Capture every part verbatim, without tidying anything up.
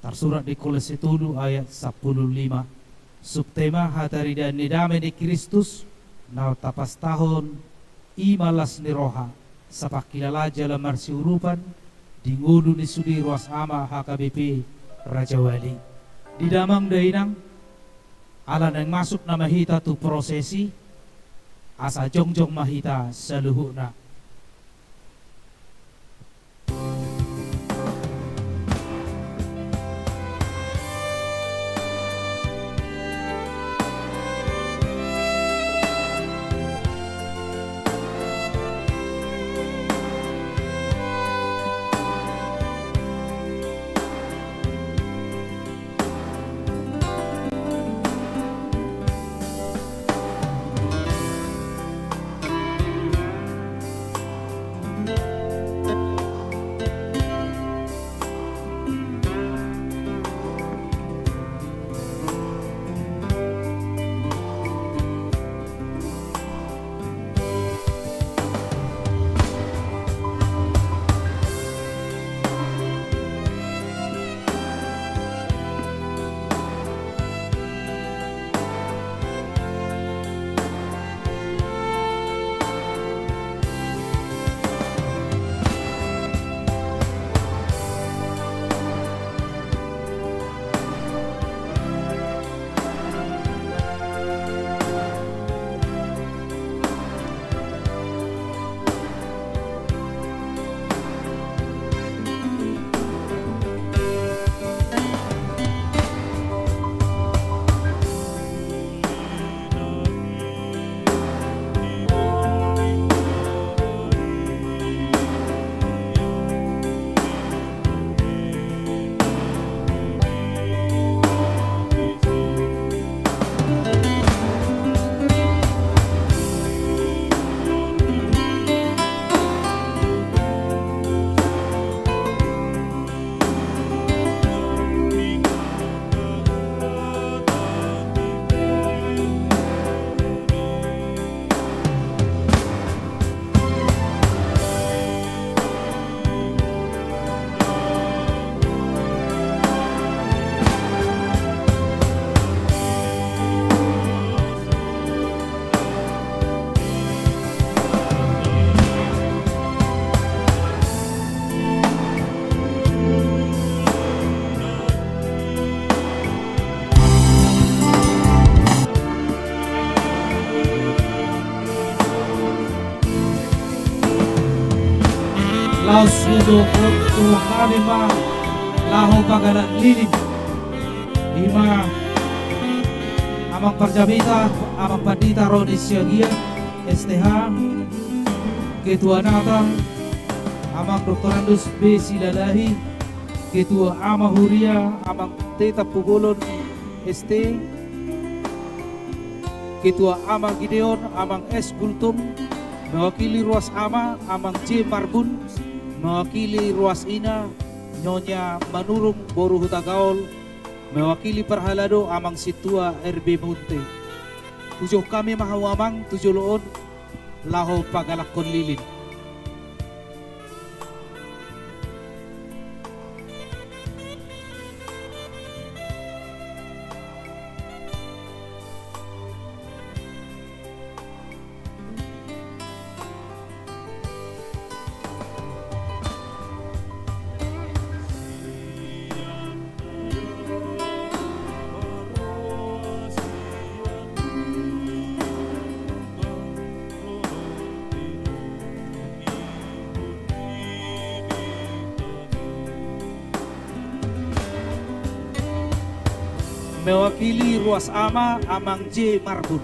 Tarsurat di Kolose tolu ayat sampulu lima. Subte ma hataridaan ni dame ni Kristus na tapastahon i ma las ni roha, sapangkilalaan jala marsiurupan di ngolu ni sude ruas ama H K B P Rajawali. Di damang dainang, ala naeng masuk nama hita tu prosesi, asa jongjong ma hita saluhutna. Laos hudokhon tu hami ma laho pagalak lilin. I ma Amang Parjamita, Amang Pandita Roni Siagian, S T H, Ketua Natal, Amang Doktorandus B Silalahi, Ketua Ama Huria, Amang T Tampubolon, S T, Ketua Ama Gideon, Amang S Gultom, mewakili ruas ama, Amang J Marbun, mewakili ruas ina, Nyonya Manurung, boru Hutagaol, mewakili parhalado, Amang Sintua R B Munte. Hujou hami ma hamu amang tu jolo on laho pagalakhon lilin. Mewakili ruas ama, Amang J Marbun.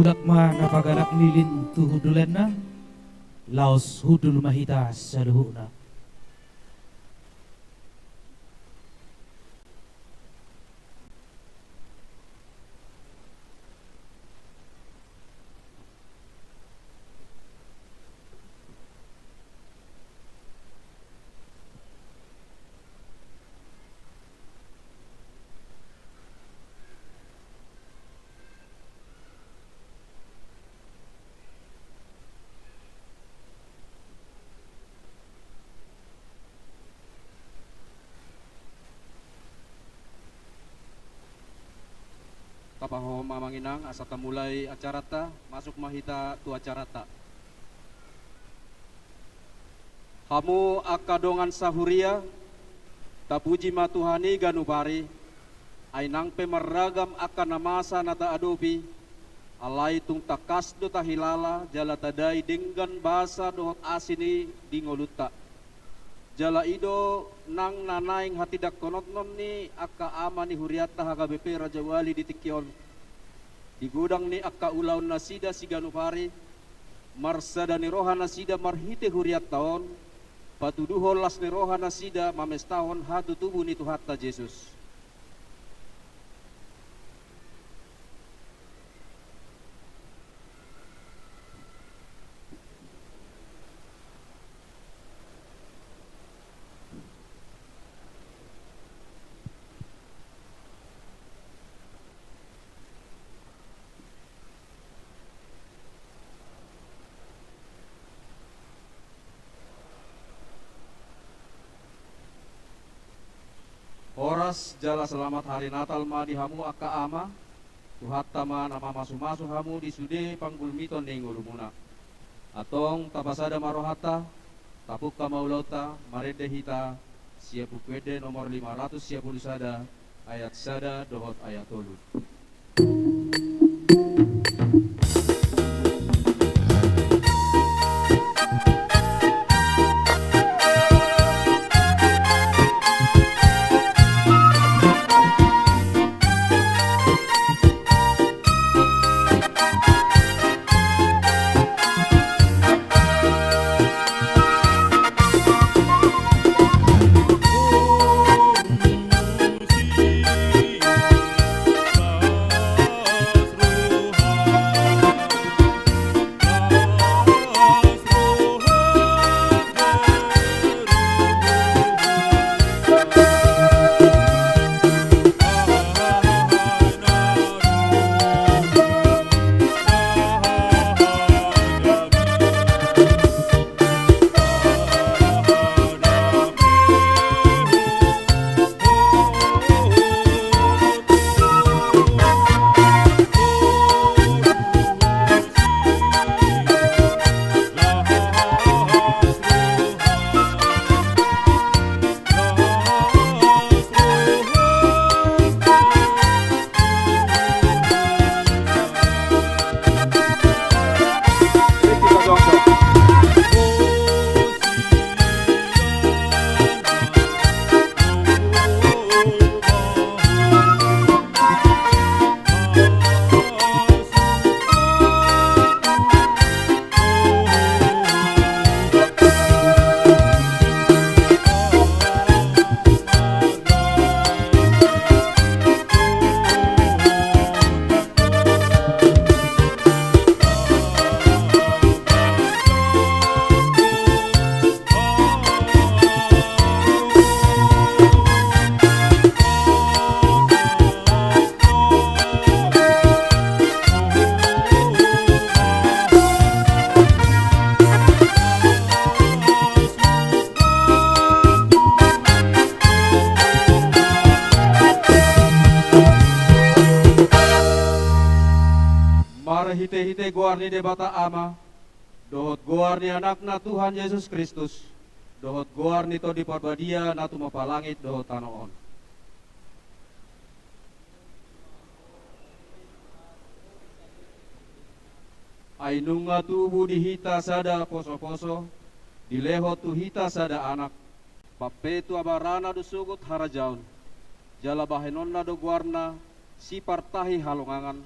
Mulak ma na pagalak lilin tu hundulanna, laos hundul ma hita saluhutna. Tapahohom ma amang inang, asa tamulai acaranta, masuk ma hita tu acaranta. Hamu angka dongan sahuria, tapuji ma Tuhan i ganup ari, ai nang pe marragam angka na masa na taadopi, alai tung tangkas do tahilala jala tadai denggan basa dohot asi ni di ngolunta. Jala i do nang na naeng hatindangkononhon ni angka ama ni hurianta H K B P Rajawali di tingki on. Di godang ni angka ulaonnasida siganup ari, marsada ni roha nasida marhite hurianta on, patuduhon las ni roha nasida mamestahon hatutubu ni Tuhanta Jesus. Horas jala selamat hari Natal ma di hamu angka ama. Tuhanta ma na mamasumasu hamu di sude panggulmiton ni ngolumuna. Antong tapasada ma rohanta, tapungka ma ulaonta, marende hita sian Buku Ende nomor lima ratus sia pulu sada, ayat sada dohot ayat tolu. Marhitehite goar ni Debata Ama, dohot goar ni Anakna Tuhan Jesus Kristus, dohot goar ni Tondi Parbadia na tumompa langit dohot tano on. Ai nunga tubu di hita sada posoposo, dilehon tu hita sada Anak, pampetu abarana do sogot harajaon, jala bahenonna do goarna Sipartahi Halongangan,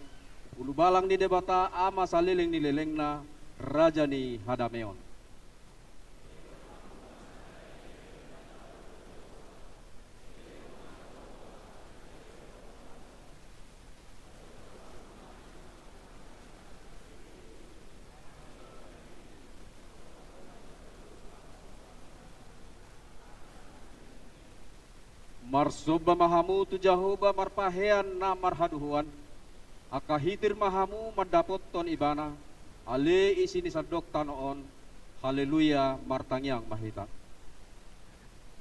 Ulubalang ni Debata, Ama saleleng ni lelengna, Raja ni hadameon. Marsomba ma hamu tu Jahowa marpahean na marhadohoan, angka hitir ma hamu mandapothon Ibana, ale isi ni sandok tano on. Haleluya, martangiang ma hita.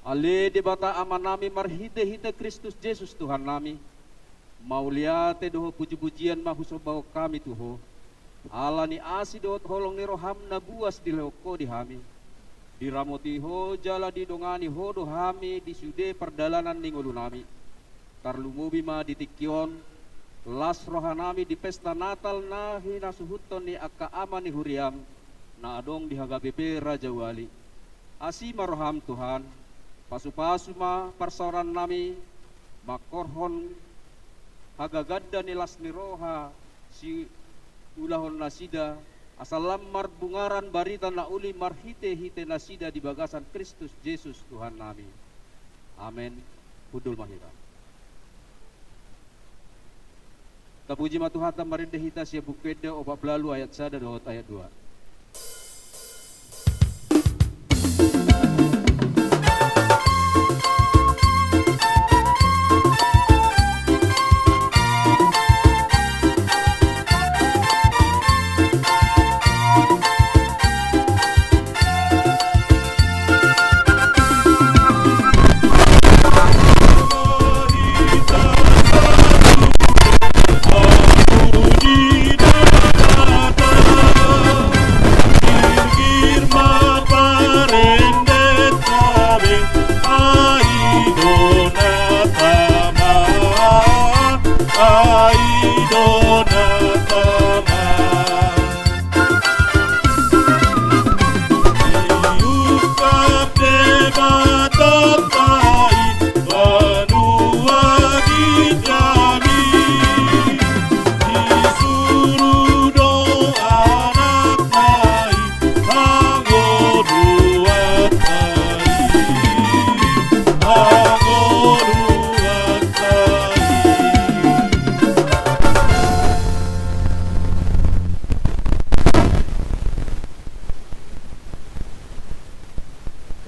Ale Debata Amanami marhitehite Kristus Jesus Tuhannami, mauliate dohot pujipujian ma husombahon hami tu Ho, ala ni asi dohot holong ni roham na buas dilehon Ho di hami. Diramoti Ho jala didongani Ho do hami di sude pardalanan ni ngolunami. Tarlumobi ma di tingki on, las rohanami di pesta Natal na hinasuhuthon ni angka ama ni huriam na adong di H K B P Rajawali. Asi ma roham Tuhan, pasupasu ma parsaorannami, manghorhon hagaganda ni las ni roha siulahon nasida, asa lam marbungaran barita na uli marhitehite nasida di bagasan Kristus Jesus Tuhannami. Amen. Hundul ma hita. Tapuji ma Tuhanta, marende hita sian Buku Ende opat pulu ualu ayat sada dohot ayat dua.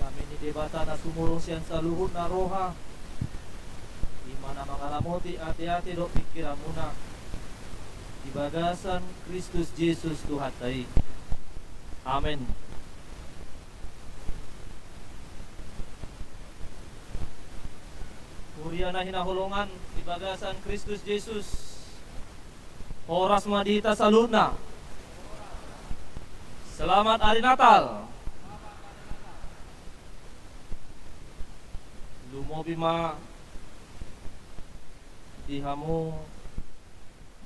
Dame ni Debata na sumurung sian saluhutna roha, i ma na mangaramoti ateate dohot pingkiranmuna di bagasan Kristus Jesus Tuhanta i. Amen. Huria na hinaholongan di bagasan Kristus Jesus, horas ma di hita saluhutna. Selamat Ari Natal. Lumobi ma di hamu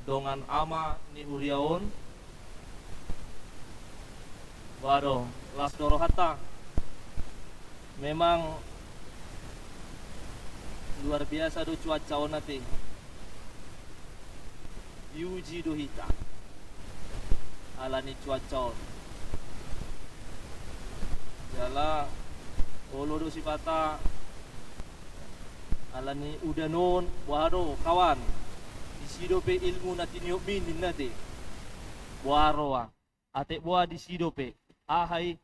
dongan ama ni huria on. Waduh, las do rohanta. Memang luar biasa do cuaca on ate. Diuji do hita ala ni cuaca on. Jala olo do sipata ala ni udan on, boha do kawan. Disi dope ilmu na tiniopmi ninna ate. Boha roa. Atik boha disi dope. Aha i?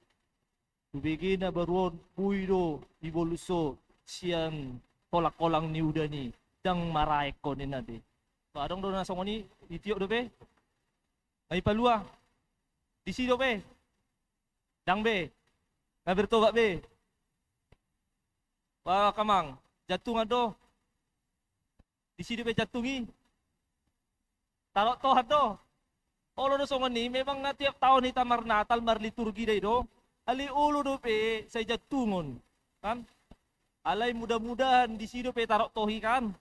Hubege na baru on, boi do dibolus ho sian holang-holang ni udan i, ndang maraek ho ninna ate. Ba adong do na songon i, ditiop dope. Ai palua. Disi dope. Ndang be. Nga bertobat be. Ba amang, jantungan do. Disi dope jantung i. Tarok tohat do. Olo do songon i, memang na tiap taon hita marnatal, marliturgi da i do. Alai olo dope sai jantungon. Kan? Alai mudah-mudahan disi dope tarok tohi kan.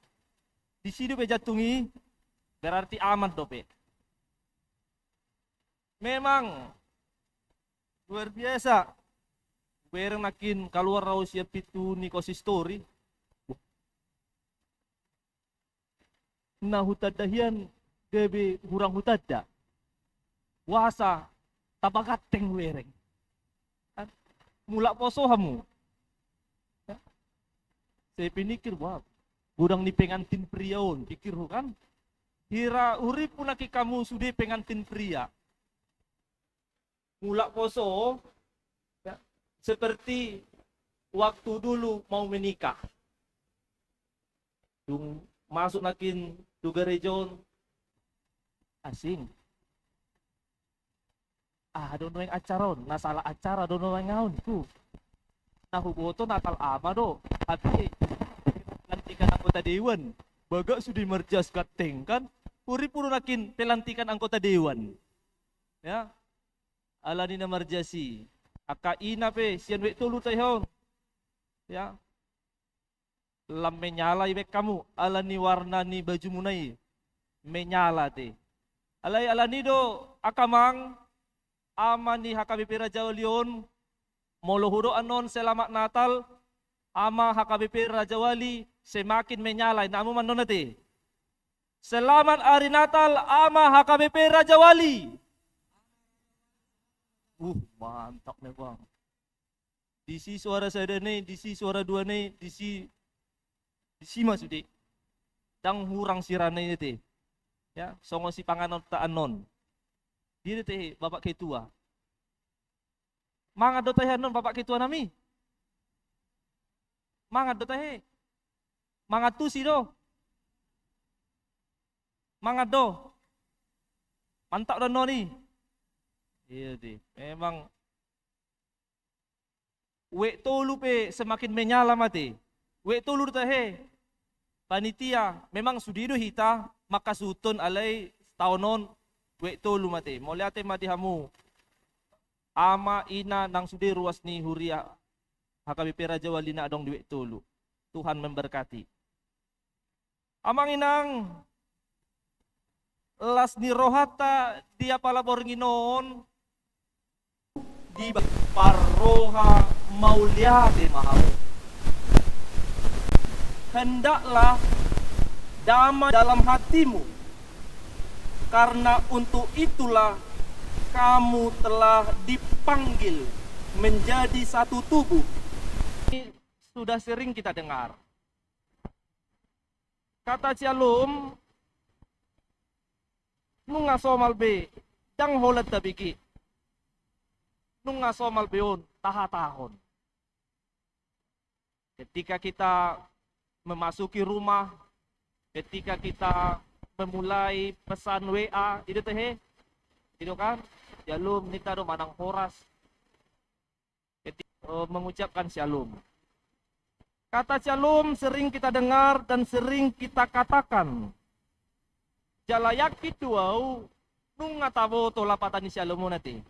Disi dope jantung i. Berarti aman dope. Memang luar biasa. Bereng nangkin kaluar au sian pintu ni konsistori. Na hutanda hian gabe hurang hutanda. Boasa taba ganteng hubereng? Kan? Mulak poso hamu. Ya. Sai piningkir, wah, godang ni pengantin pria on, pikirhu kan. Hira hurimpun nangkin hamu sude pengantin pria. Mulak poso, ya, seperti waktu dulu mau menikah. Dung masuk nangkin tu gareja on, asing. Ah, do nuaeng acara on, na salah acara do nuaeng ahu, ku. Na huboto Natal Ama do, tapi pelantikan anggota dewan. Bagak sude marjas ganteng kan. Hurimpun nangkin pelantikan anggota dewan. Ya. Alani na marjas i. Angka ina pe sian Wek Tolu tahe on. Ya. Lam menyala ibaen hamu, alani warna ni bajumuna i. Menyala te. Alai alani do angka amang, ama ni H K B P Rajawali on, molo hudok annon selamat Natal, ama H K B P Rajawali, semakin menyala, inna hamu ma annon ate. Selamat Hari Natal, ama H K B P Rajawali. Uh, mantap memang. Disi suara sada na i, disi suara dua na i, disi, disi ma sude. Ndang hurang sirana i ate. Ya, songon sipanganonta annon. Dia do tahe, Bapak Ketua. Mangan do tahe annon, Bapak Ketua nami? Mangan do tahe? Mangan tusi do? Mangan do? Mantap do annon i? Iya, di. Memang Wek Tolu pe semakin menyala ma ate. Wek Tolu do tahe. Panitia, memang sude do hita mangkasuhuthon alai taon on Wek Tolu ma ate. Mauliate ma di hamu. Ama, ina, nang sude ruas ni huria H K B P Rajawali na adong di Wek Tolu. Tuhan memberkati. Amang inang, las ni rohanta di apala borngin on, di ba-, parroha mauliate ma hamu. Hendaklah damai dalam hatimu, karena untuk itulah kamu telah dipanggil menjadi satu tubuh. Ini sudah sering kita dengar. Kata syalom, nunga somal be, ndang holan tabege. Nunga somal be on, tahatahon. Ketika kita memasuki rumah, ketika kita memulai pesan W A, i do tahe? I do kan? Syalom, ninta do manang horas. Keti-, eh, mengucapkan syalom. Kata syalom sering kita dengar dan sering kita katakan. Jala yakin do ahu, nunga taboto lapatan ni syalom on ate.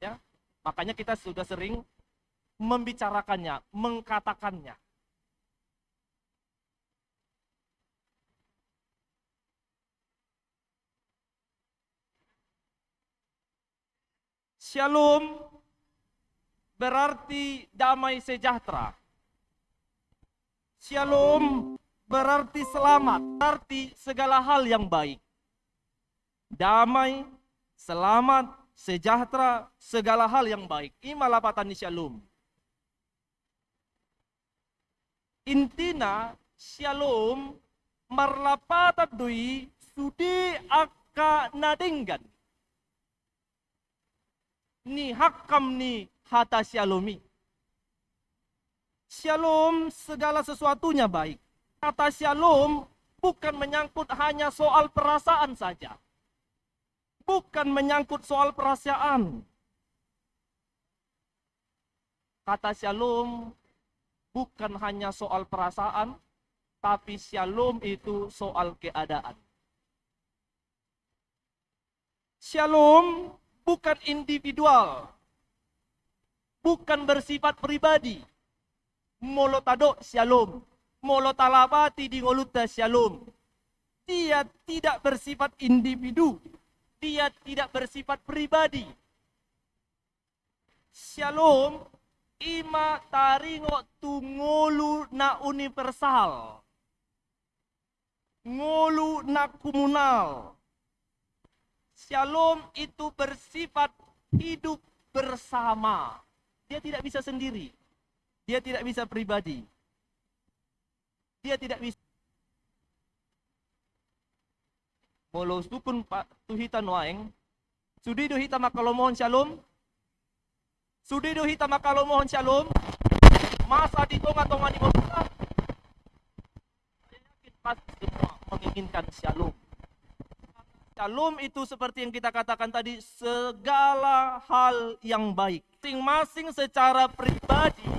Ya, makanya kita sudah sering membicarakannya, mengkatakannya. Syalom berarti damai sejahtera. Syalom berarti selamat, berarti segala hal yang baik. Damai, selamat, sejahtera, segala hal yang baik. I ma lapatan ni syalom. Intina, syalom marlapatan do i sude angka na denggan ni hangkam ni hata syalom i. Syalom segala sesuatunya baik. Kata syalom bukan menyangkut hanya soal perasaan saja. Bukan menyangkut soal perasaan. Kata syalom bukan hanya soal perasaan, tapi syalom itu soal keadaan. Syalom bukan individual, bukan bersifat pribadi. Molo tadok syalom, molo talapati di ngolunta syalom, dia tidak bersifat individu, dia tidak bersifat pribadi. Syalom i ma taringot tu ngolu na universal, ngolu na komunal, Syalom itu bersifat hidup bersama. Dia tidak bisa sendiri. Dia tidak bisa pribadi. Dia tidak bisa. Molo sungkun pa-, tu hita nuaeng, sude do hita mangkalomohon syalom? Sude do hita mangkalomohon syalom? Masa di tonga-tonga ni ngolunta? Saya yakin pasti semua menginginkan syalom. Syalom itu seperti yang kita katakan tadi, segala hal yang baik. Masing-masing secara pribadi